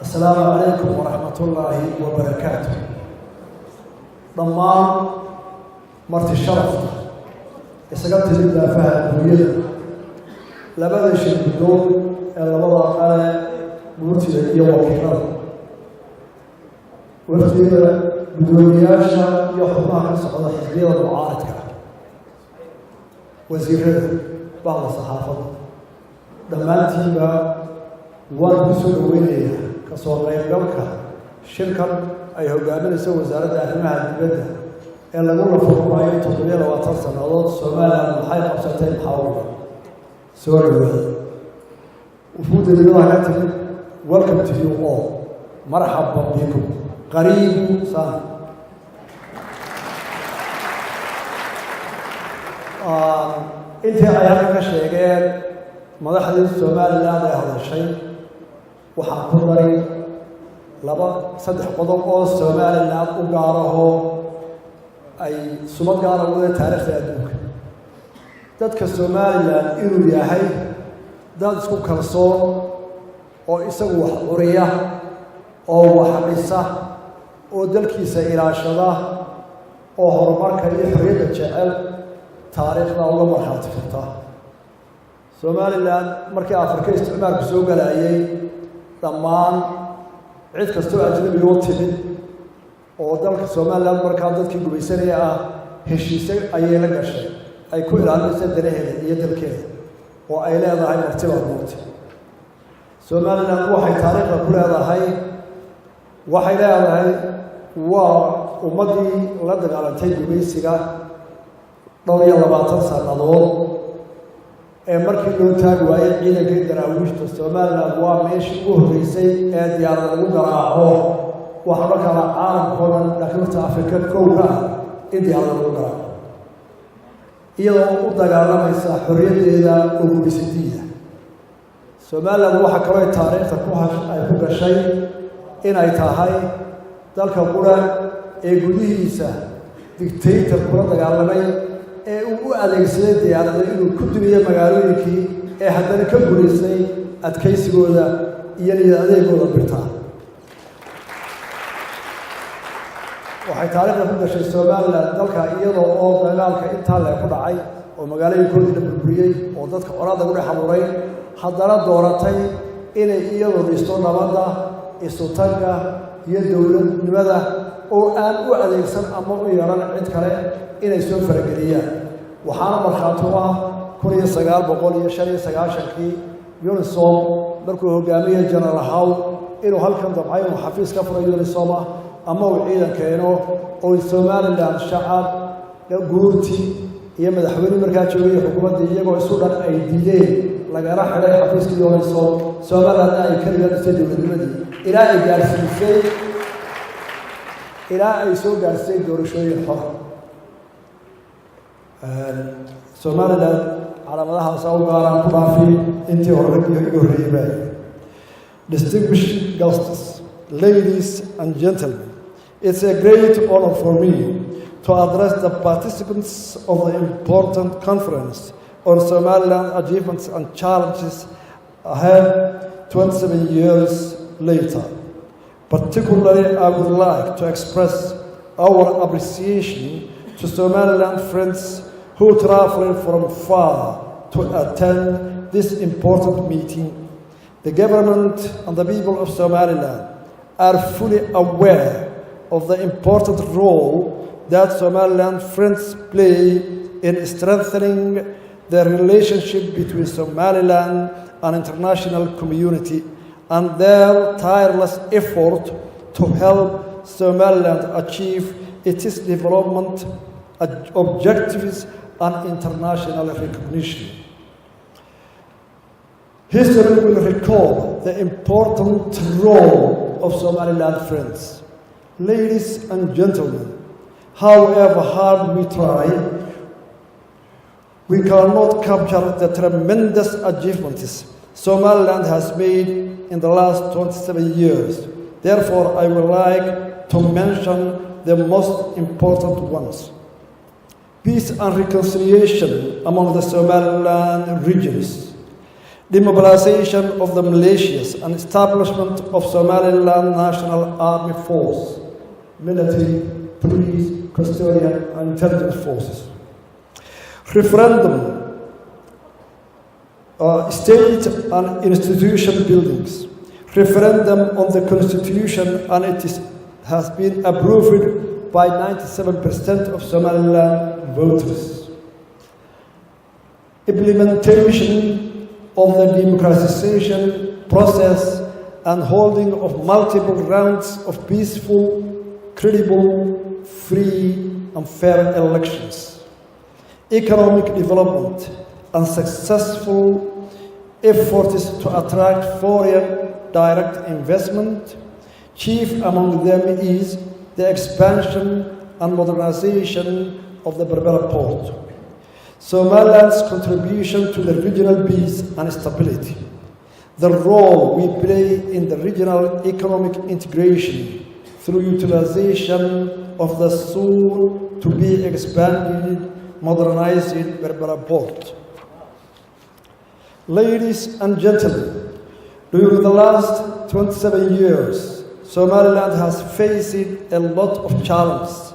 Asalaamu calaykum waraxmatullaahi wabarakaatu. Dhammaan marti sharafta isaga timid daafaha adduunyada, labada shir guddoon ee labada aqale, guurtida iyo wakiilada, wafdiga, guddoomiyaasha iyo xubnaha ka socda xisbiyada mucaaridka, wasiirada, bahda saxaafadda, dhammaantiinba waan ku soo dhaweynayaa kasoo qaybgalka shirkan ay hogaaminayso Wasaaradda Arrimaha Dibadda ee lagu lafagurayo 27 sannadood Somaliland maxay qabsatay, maxaa uga soo dhawaada. Wufuudda dibadaha ka timid, welcome to you all, marxaban bikum, qariibu sana. Intii ay halkan ka sheegeen madaxdii Somaliland ee hadashay, waxaan ku daray laba saddex qodob oo Somaliland u gaaraho ay sumad gaara uga taariikhda adduunka. Dadka Somaliland inuu yahay dad isku kalsoon oo isagu wax curiya oo wax dhisa oo dalkiisa ilaashada oo horumarka iyo xorriyadda jecel, taariikhda uga markhaati furta. Somaliland markii Afrika isticmaalku soo galayay, dhammaan cid kastoo ajnabi oo timid oo dalka Somaliland markaa dadkii gumaysanaya ah, heshiise ayay la gashay ay ku ilaalinaysa danaheeda iyo dalkeeda oo ay leedahay martibaa buurti. Somaliland waxay taariikhda ku leedahay, waxay leedahay, waa ummaddii la dagaalantay gumaysiga dhowr iyo labaatan sannadood ee markii loo taagi waayey ciidankii Daraawiishta. Somaliland waa meeshii ugu horreysay ee diyaarad lagu garaaco. Waxaa markaala caalamka o dhan, laakiin horta Afrika kowka ah in diyaarada lagu garaaco, iyadoo u dagaalamaysa xorriyaddeeda oo gumaysadiida. Somaliland waxaa kaloo taariikhda ku ay ku gashay inay tahay dalka qura ee gudihiisa dictator kula dagaalamay ee uu u adeegsaday diyaarada inuu ku dumiyo magaalooyinkii, ee haddana ka guulaystay adkaysigooda iyo niyad adeegooda birtaa. Waxay taariikhda ku gashay Somaliland dalka iyadoo oo dagaalka intaa lee ku dhacay oo magaalooyinkoodii la burburiyey oo dadka colaadda ku dhex abuuray, haddana dooratay inay iyadu dhisto nabadda, isutagga iyo dowladnimada oo aan u adeegsan ama u yeelan cid kale inay soo farageliyaan. Waxaana markhaati u ah 1995-kii UNOSOM markuu hogaamiyey General Haw inuu halkan damcay inuu xafiis ka furay UNOSOM ah ama uu ciidan keeno, oo Somaliland shacab, guurti iyo madaxweyne markaa joogay, xukuumaddii, iyagoo isu dhan ay diideen, lagana xidhay xafiiskii UNOSOM. Somalilandna ay keliga dhistay dowladnimadii ilaa ay soo gaarsiisay doorashooyin xora. Somaliland calaamadahaasa u gaaraan ku dhaafi intii hore iga horreeyey baa. Distinguished guests, ladies and gentlemen, it's a great honor for me to address the participants of the important conference on Somaliland achievements and challenges ahead 27 years later. Particularly, I would like to express our appreciation to Somaliland friends who traveled from far to attend this important meeting. The government and the people of Somaliland are fully aware of the important role that Somaliland friends play in strengthening the relationship between Somaliland and international community and their tireless effort to help Somaliland achieve its development objectives and international recognition. History will record the important role of Somaliland friends. Ladies and gentlemen, however hard we try, we cannot capture the tremendous achievements Somaliland has made in the last 27 years. Therefore, I would like to mention the most important ones. Peace and reconciliation among the Somaliland regions, Demobilization of the militias and establishment of Somaliland National Army Force, military, police, custodian, and intelligence forces. Referendum, state and institution buildings. Referendum on the constitution, and it has been approved by 97% of Somaliland voters. Implementation of the democratization process and holding of multiple rounds of peaceful, credible, free, and fair elections. Economic development and successful efforts to attract foreign direct investment. Chief among them is the expansion and modernization of the Berbera port. Somaliland's contribution to the regional peace and stability. The role we play in the regional economic integration through utilization of the soon to be expanded, modernized Berbera port. Ladies and gentlemen, during the last 27 years, Somaliland has faced a lot of challenges.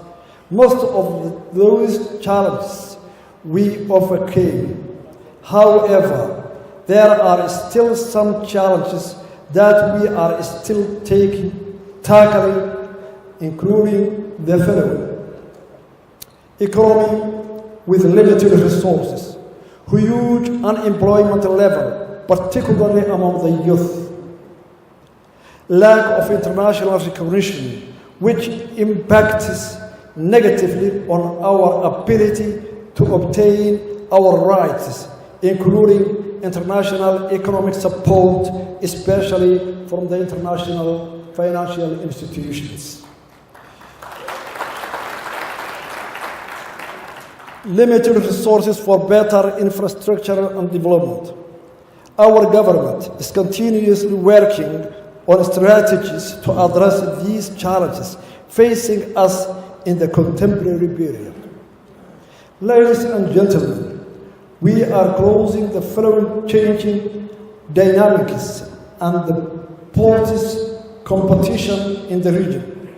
Most of those challenges we overcame. However, there are still some challenges that we are still tackling, including the following: economy with limited resources, huge unemployment level, particularly among the youth, lack of international recognition, which impacts negatively on our ability to obtain our rights, including international economic support, especially from the international financial institutions. Limited resources for better infrastructure and development. Our government is continuously working on strategies to address these challenges facing us in the contemporary period. Ladies and gentlemen, we are closing the following changing dynamics and the policies competition in the region.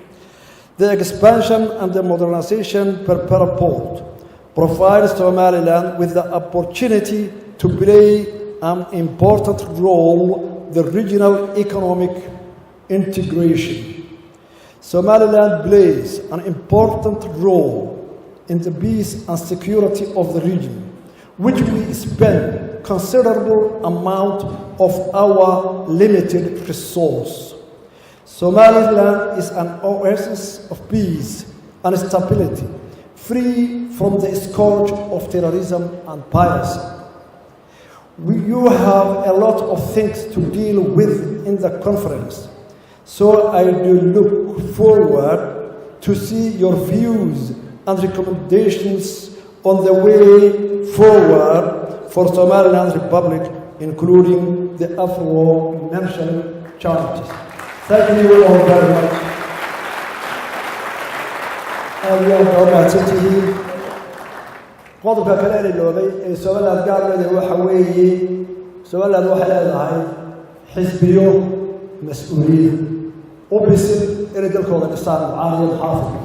The expansion and the modernization Berbera port provides Somaliland with the opportunity to play an important role the regional economic integration. Somaliland plays an important role in the peace and security of the region, which we spend considerable amount of our limited resource. Somaliland is an oasis of peace and stability, free from the scourge of terrorism and piracy. You have a lot of things to deal with in the conference, so I do look forward to see your views and recommendations on the way forward for Somaliland Republic, including the aforementioned challenges. Thank you all very much. Aad iyo aad baa u mahadsantihiin. Qodobka kale ee loobay ee Somaliland gaar leedahay waxa weeye, Somaliland waxay leedahay xisbiyo mas-uuliyiin u bisil inay dalkooda dhisaan, mucaarad iyo muxaafid.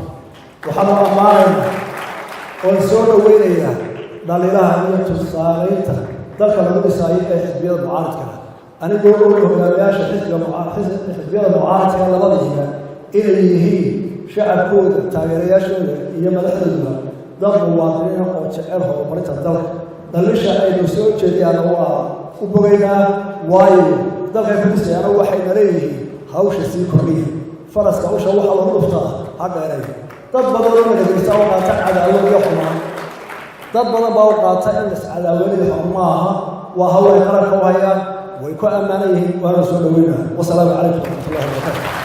Waxaanu ammaanaynaa oon soo dhoweynayaa dhaliilaha iyo tusaaleynta dalka lagu dhisaayo ee xisbiyada mucaaradka, anigoo og hogaamiyaasha xisbiyada mucaaradka labadiiba inay yihiin shacabkooda, taageerayaashooda iyo madaxdooda dad muwaadiniina oo jecel horumarinta dalka. Dhaliisha aynu soo jeediyaana waa u bogaynaa, waayo dalkay ku dhisayaana waxayna leeyihiin hawsha sii kordhiya. Faraska usha waxaa lagu dhuftaa ha dheeray. Dad badan oo dhagaysta u qaata cadaawad iyo xumaan, dad badan baa u qaata in las cadaawadayo. Maaha, waa hawl ay qaranka u hayaan, way ku ammaanan yihiin, waana soo dhaweynaa. Wasalaamu calaykum waraxmatullahi wabarakatu.